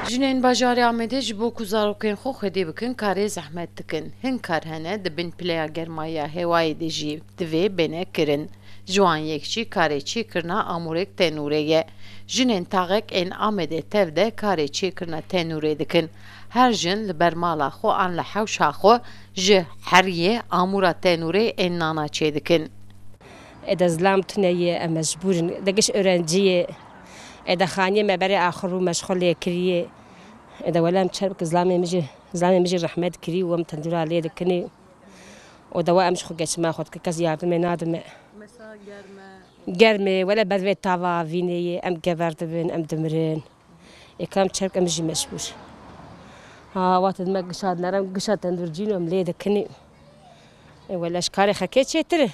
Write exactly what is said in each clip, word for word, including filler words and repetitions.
Jinên bajarê Amedê ji bo ku zarokên xwe xwedî bikin, karê zehmet dikin. Hin kar hene di bin pileya germayiya hewayê de jî divê bêne kirin. Ji wan yek jî karê çêkirina amûrek tenûrê ye. Jinên taxek ên Amedê tev de karê çêkirina tenûrê dikin. Her jin li ber mala xwe an li hewşa xwe ji heriyê amûra tenûrê ên nana çêdikin. Ede zilam tune ye, em mecbûr in. De giş öğrenci ye. Ede xaniyê me berê axir û meşxul lê kiriye. Ede wele em çer bike zilamê min jî, zilamê min jî rehmet kirî û em tendûra lê dikinî. Û dewa em ji xwe geçima xwe dike, kes yardimê nadime. Mesela germe. Germê, wele ber vê tava vînê ye, em gever dibin, em dimirin. Ê kam çerk em jî mecbûr. Ha, wate dime gişa dinerim, gişa tendurcîno em lê dikinî. Ê wele ji karê xekê çêtir e.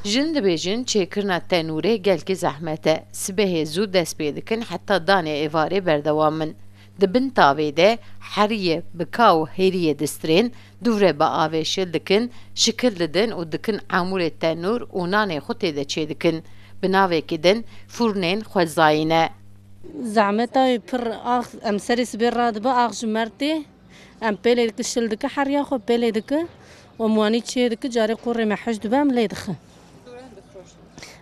Jin dibêjin çêkirina tenûrê gelkî zehmet e. Sibehê zû dest pê dikin heta danê êvarê berdewam in. Di bin tavê de heriyê bi ka û hêriyê distirên, dûvre bi avê şil dikin, şikil didin û dikin amûrê tenûr û nanê xwe tê de çêdikin. Bi navekî din fûrnên xwezayî ne. Zehmeta wî pir ax, em serê sibê radibe, ax ji mer tê. Em pêlê dike, şil dike, heriya xwe pêlê dike. Em wanî çê dike, carê qorê me hej dibe, em lê dixin.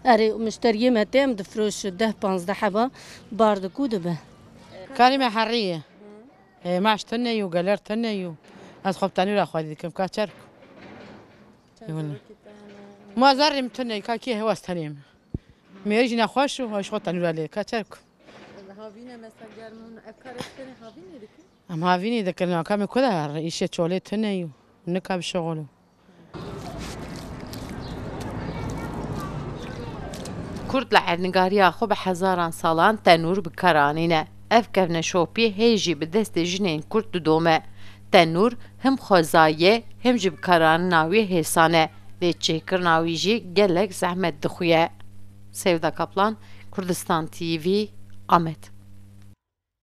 Erê, muşteriyê me tê, em difroşin, deh panzdeh heba bar dike û dibe. Karê me herî ye. Ê, maş tune yû, geler tune yû. Ez xwe bi tenûra xwedî dikim, ka çerk. Ê, wele. Ma zerrê min tune, ka kê hewas tenê min. Mêrî jî nexweş û, ez xwe tenûra lê, ka çerk. Havîne mesela germ hûn, ev karê xwe havînê dikin? Em havînê dikin, ka me ku de her, îşê çolê tune yû. Nika bi şixul û. Kurd li erdnîgariya xwe bi hezaran salan tenûr bi kar anîne. Ev kevneşopî hê jî bi destê jinên Kurd didome. Tenûr him xwezayî ye, him jî bi karanîna wî hêsan e, lê çêkirina wî jî gelek zehmet dixuye. Sevda Kaplan, Kurdistan T V, Amed.